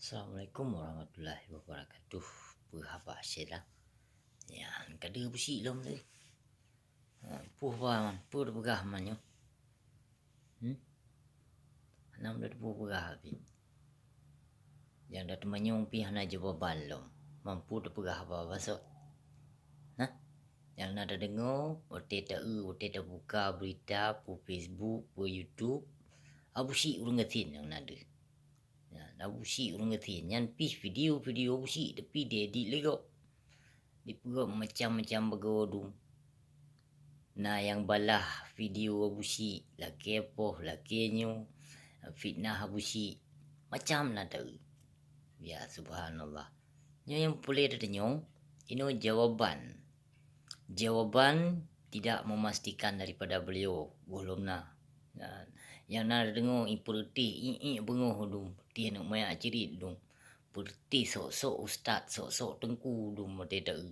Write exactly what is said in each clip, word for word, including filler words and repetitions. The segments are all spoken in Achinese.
Assalamualaikum warahmatullahi wabarakatuh. Peue haba syedara? Nyan ka deuh Abusyik lom tadi. Ha, peue haba man, peue teupeugah man nyoe? Hmm? Hana meuteupeue peugah pih. Nyang da teumanyong pih hana jawaban lom. Man peue teupeugah haba-haba sot? Hah? Nyang na tadeungoe, watée ta-eu, watée tabuka beurita, peue Facebook, peue YouTube, Abusyik ureuëng gasien nyang na deuh. Nyan, Abusyik ureuëng gasien nyan pih video-video Abusyik, tapi diedit lé gob. Dipeugöt macam-macam bagoe dum. Na nyang balah video Abusyik, lakée poh, lakée nyoe, fitnah Abusyik, macam na ta-eu. Ya subhanallah. Nyoe nyang peureulée tatanyong, inoe jawaban. Jawaban tidak memastikan daripada beliau, gohlom na. Nyan, nyang na deungoe ipeureutéh, iék-iék beungoh dum, tih aneuk manyak cirit dum. Peureutéh sok-sok ustaz, sok-sok teungku dum watée ta-eu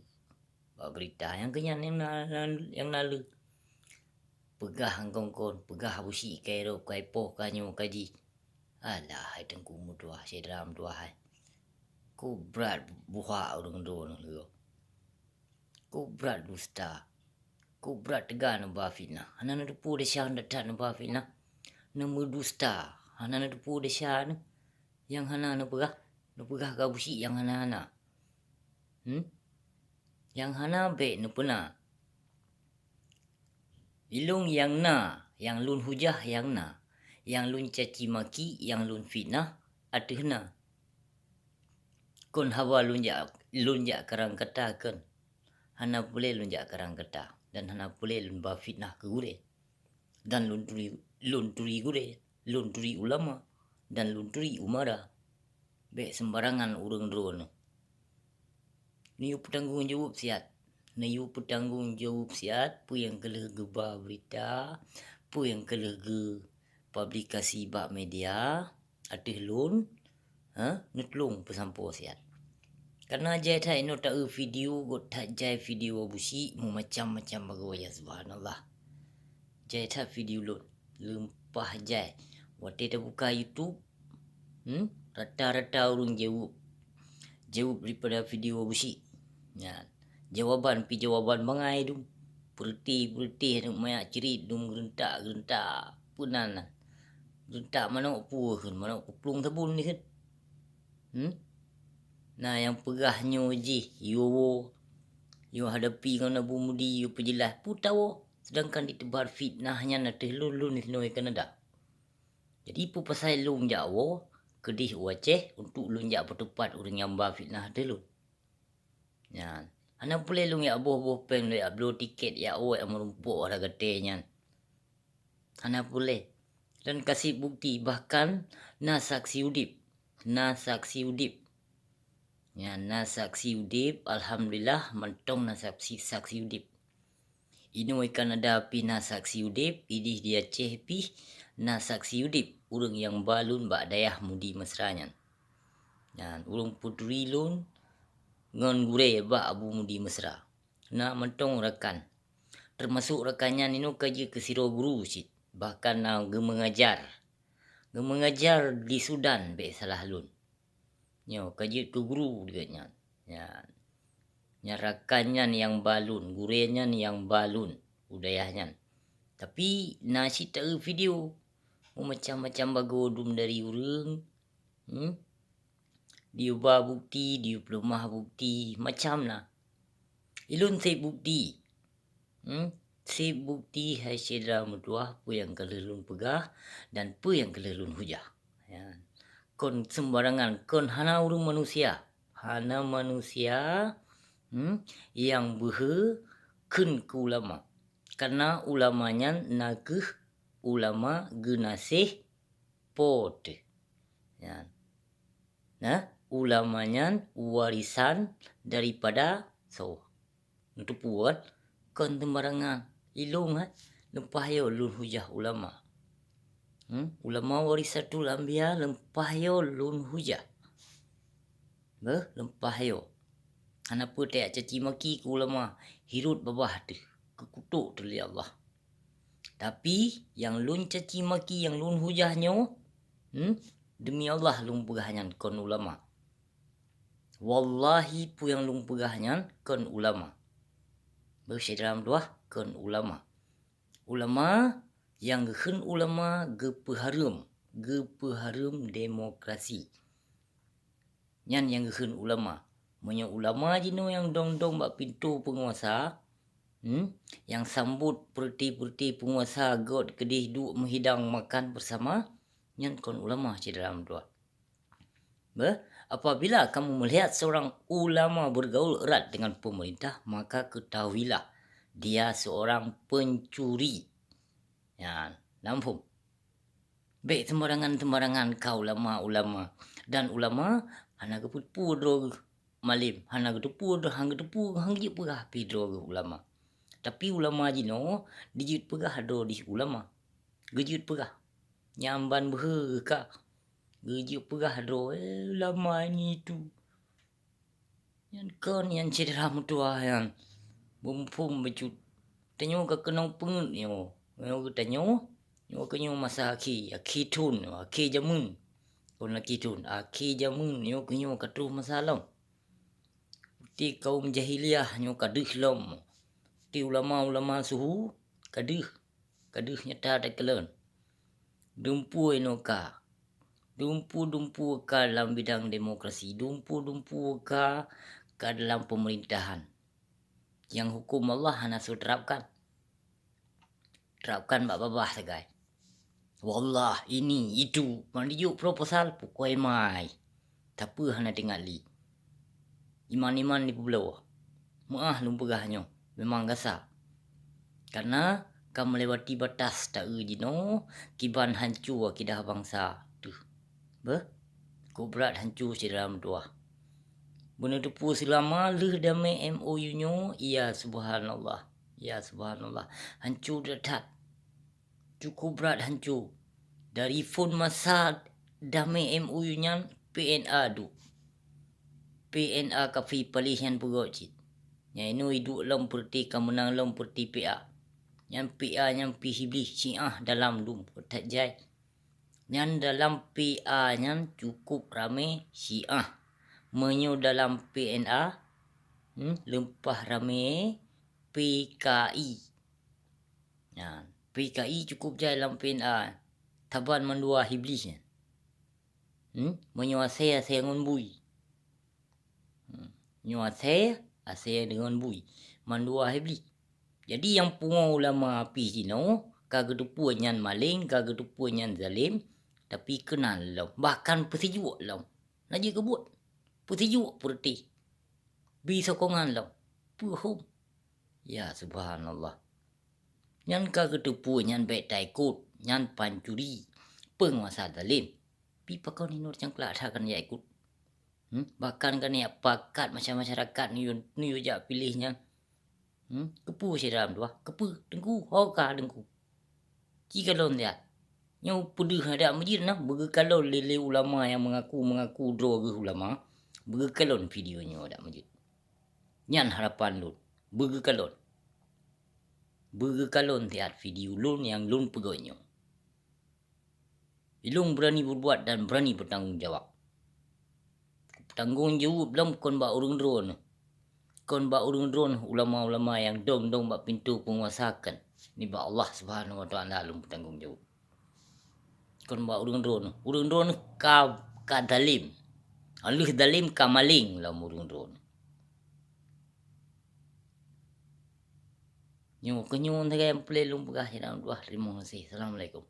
bak beurita. Nyang keunyan nyang na, na, nyang na le. Peugah kongkon, peugah Abusyik ka irop, ka ipoh, ka nyoe, ka jih. Alah hai teungku meutuah, syedara meutuah hai. Ku brat buhak ureuëng droeneuh leuh. Ku brat dusta. Ku brat teuga neuba fitnah. Hana neuteupeue desya that neuba fitnah. Neumeudusta. Hana neuteupeue desya neuh. Nyang hana neupeugah, neupeugah keu Abusyik nyang hana-hana. Hmm? Nyang hana bék neupeuna. Ilôn nyang na, nyang lôn hujah nyang na, nyang lôn caci maki, nyang lôn fitnah ateueh na. Kon haba lôn jak, lôn jak karang kata kon. Hana peureulée lôn jak karang kata dan hana peureulée lôn ba fitnah keu gurée. Dan lôn turi, lôn turi gurée, lôn turi ulama, dan lôn turi umara. Bék seumbarangan ureuëng droeneuh. Neuyue peutanggong jaweueb siat. Neuyue peutanggong jaweueb siat peue nyang ka lheueh geuba beurita, peue nyang ka lheueh geupublikasi bak media ateueh lôn, ha, neutulông peusampoe siat. Kareuna jai that inoe ta-eu video, göt that jai video Abusyik meumacam-macam bagoe, ya subhanallah. Jai that video lôn, leumpah jai. Watée tabuka YouTube, hmm, rata-rata ureuëng jaweueb, jaweueb daripada video Abusyik. Nyan, jawaban pih jawaban bangai dum. Peureutéh-peureutéh aneuk manyak cirit dum, geureuntak-geureuntak. Peue nan nan? Geureuntak manok peue kheun, manok peuplueng sabon dikheun. Hmm? Na nyang peugah nyoe jih, yue woe, yue hadapi ngon Abu Mudi, yue peujeulaih peue tawoe, seudangkan diteubar fitnah nyan ateueh lôn, lôn dinoe Kanada. Jadi peue pasai lôn jak woe keudeh u Aceh untuk lôn jak peuteupat ureuëng nyang ba fitnah ateueh lôn? Nyan, hana peureulée lôn jak boh-boh péng, lôn jak bloe tiket jak woe, jak meurumpok hara gatée nyan. Hana peureulée. Dan kaseb bukti, bahkan na saksi udeb. Na saksi udeb. Nyan na saksi udeb, alhamdulillah, mantong na saksi, saksi udeb. Inoe Kanada pih na saksi udeb, ideh di Aceh pih na saksi udeb, ureuëng nyang ba lôn bak dayah Mudi Mesra nyan. Nyan, ureuëng peuturi lôn ngon gurée bak Abu Mudi Mesra. Na mantong rakan. Teumasok rakan nyan inoe ka jeuet keu sidroe guru cit, bahkan na geumeungajar. Geumeungajar di Sudan, bék salah lôn. Nyoe ka jeuet keu guru geuh nyan. Nyan, nyan rakan nyan nyang ba lôn, gurée nyan nyang ba lôn u dayah nyan. Tapi na cit ta-eu video, meumacam-macam bagoe dum dari ureuëng. Hmm? Diyue ba bukti, diyue peuleumah bukti, macam na. Ilôn seb bukti. Hmm? Seb bukti hai syedara meutuah peue nyang ka lheueh lôn peugah dan peue nyang ka lheueh lôn hujah. Ya. Kon seumbarangan, kon hana ureuëng manusia. Hana manusia, hmm, nyang beuhe kheun keu ulama. Kareuna ulama nyan na kheueh ulama geunaséh Po teuh. Ya. Nah, ulama nyan warisan daripada soe? Neuteupeue kan? Kon seumbarangan. Ilôn, ha, leumpah yo lôn hujah ulama. Hmm? Ulama warisatul anbiya leumpah yo lôn hujah. Beuh, leumpah yo. Hana peue tajak caci maki keu ulama, hireuen babah teuh, keu kutok teuh lé Allah. Tapi nyang lôn caci maki, nyang lôn hujah nyoe, hmm, Demi Allah lôn peugah nyan kon ulama. Wallahi peue nyang lôn peugah nyan kon ulama. Beuh syedara meutuwah, kon ulama. Ulama nyang geukheun ulama geupeuhareuem, geupeuhareuem demokrasi. Nyan nyang geukheun ulama. Meunyoe ulama jinoe nyang dong-dong bak pintoe peunguasa, hmm, nyang sambot peureuti-peureuti peunguasa göt keudeh duek meuhidang makan beusama, nyan kon ulama syedara meutuwah. Beuh, apabila kamu melihat seorang ulama bergaul erat dengan pemerintah, maka ketahuilah dia seorang pencuri. Nyan, na muphom? Bék seumarangan-seumarangan ka ulama-ulama. Dan ulama hana geupeuteupue droe geuh malem, hana geuteupeue droe, hana geuteupeue, hana geujeuet peugah pih droe geuh ulama. Tapi ulama jinoe dijeuet peugah droe dih ulama. Geujeuet peugah. Nyan ban beuhe geuh ka. Geujeuet peugah droe, "Eh, ulama ini itu." Nyan kon nyan syedara meutuwah nyan. Muphom bacut. Tanyoe ka keunong peungeuet nyoe. Nyoe geutanyoe, nyoe keunyoe masa akhé, akhé thon, akhé jameun. Kon akhé thon, akhé jameun nyoe keunyoe ka troh masa lom. Ti kaum jahiliyah nyoe ka deuh lom. Ti ulama-ulama suhu ka deuh. Ka deuh nyata takalon. Dumpeue inoe ka. Dumpeue-dumpeue ka lam bidang demokrasi. Dumpeue-dumpeue ka, ka dalam pemerintahan. Nyang huköm Allah hana soe terapkan. Terapkan bak babah sagai. Wallah, ini, itu, mandum jok proposal, pukoi mai. Tapi hana teuingat lé. Iman-iman dipeubloe. Meu'ah lôn peugah nyoe, memang gasa. Karena ka meulewati batas taeu jinoe kiban hanco akidah bansa teuh. Beuh, kok brat hanco syedara meutuwah. Beuneuteupeu seulama lheueh damé M O U nyoe, ya subhanallah, ya subhanallah, hanco that-that. Cukup brat hanco. Dari phon masa damé M O U nyan P N A duek. P N A kafi paléh nyan peugöt cit. Nyan inoe iduek lom peureuti ka meunang lom peureuti P A. Nyan P A nyan pih iblih Syiah dalam dum that jai. Nyan dalam P A nyan cukup ramé Syiah. Meunyoe dalam P N A, hmm, leumpah ramé P K I. Nyan, P K I cukup jai lam P N A. Taban mandua iblih nyan. Hmm? Meunyoe asèe, asèe ngon bui. Hmm. Nyoe asèe, asèe deungon bui. Mandua iblih. Jadi nyang pungo ulama pih jinoe, ka geuteupeue nyan maleng, ka geuteupeue nyan zalem, tapi keunan lom, bahkan peusijuek lom. Na jeuet keu buet. Peusijuek peureuti. Bi sokongan lom. Peuhom. Ya subhanallah. Nyan ka geuteupeue nyan bèk taikot, nyan pancuri, peunguasa zalem. Pi pakon inoe cangklak that keuneuk jak ikot. Hmm? Bahkan keuneuk pakat masyarakat neuyue, neuyue jak piléh nyan. Hmm? Keupeue syedara meutuwah? Keupeue? Teungku, ho ka teungku. Ci kalon siat. Nyoe peudeuh adak meujeuet na, beugeukalon lé-lé ulama nyang meungaku-meungaku droe geuh ulama, beugeukalon video nyoe adak meujeuet. Nyan harapan lôn, beugeukalon. Beugeukalon siat video lôn nyang lôn peugöt nyoe. Ilôn beurani peubuat dan beurani peutanggong jawab. Peutanggong jaweueb lom kon bak ureuëng droeneuh. Kon bak ureuëng droeneuh ulama-ulama nyang dong-dong bak pintoe peunguasa kan. Nibak Allah Subhanahu Wa Taala lôn peutanggong jaweueb. Kon bak ureuëng droeneuh. Ureuëng droeneuh ka, ka zalem. Lheueh zalem ka maleng lom ureuëng droeneuh. Nyoe keuh nyoe sagai nyang peureulée lôn peugah, ya Allah. Terima kasih. Assalamualaikum.